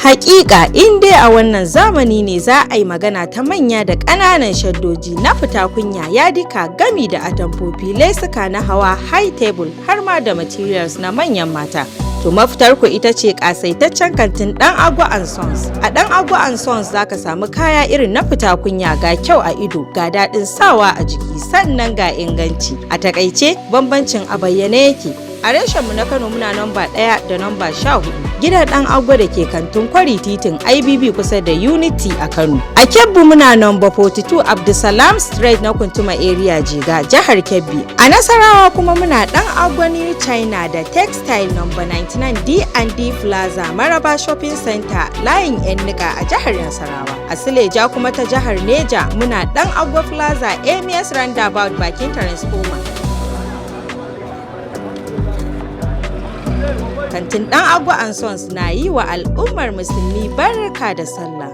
Hakika, in dai a wannan zamani ne za a yi magana ta manya da ƙananan shaddoji na fita kunya, yadika gami da atamfofi, lesuka na hawa high table, har ma da materials na manyan mata. To, mafitar ku ita ce kasaitaccen kantin Dan Agwa and Sons. A Dan Agwa and Sons za ka samu kaya irin na fita kunya, ga kyau a ido, ga daɗin sawa a jiki, sannan ga inganci. A takaice, bambancin a bayyane yake. A reshenmu na Kano muna namba 1 da namba 14, gidan Dan Agwa da ke Kantin Kwari, titin IBB kusa da Unity a Kano. A Kebbi muna namba 42 Abdulsalam Street na Kuntuma Area, Jega, jihar Kebbi. A Nasarawa kuma muna Dan Agwa New China da Textile, namba 99 D&D Plaza, Maraba Shopping Center, layin 'yan nika a jihar Nasarawa. A Suleja kuma ta jihar Neja muna Dan Agwa Plaza, Amias Roundabout, bakin transformer. Kantin Dan Agwa and Sons na yi wa al'ummar Musulmi barka da sallah.